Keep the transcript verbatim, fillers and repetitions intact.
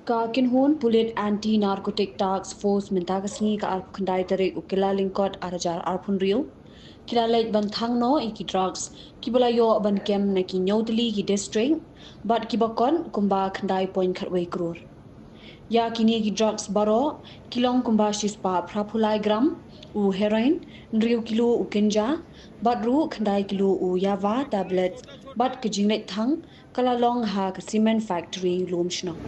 Ka kynhun pulit Anti Narcotic Task Force mynta ka sngi ka arphew khyndai tarik u Kyllalyngkot ar hajar arphew hynriew ki la leit ban thang noh ïa ki drugs kiba la ïoh ban kem na ki hynñiew tylli ki district bad kiba kot kumba khyndai point khatwei klur. Ïa kine ki drugs baroh ki long kumba shispah phraphew lai gram u heroin, hynriew kilo u ganja bad ruh khyndai kilo u yava tablets bad ka jingleit thang ka la long ha ka cement factory lum shnong.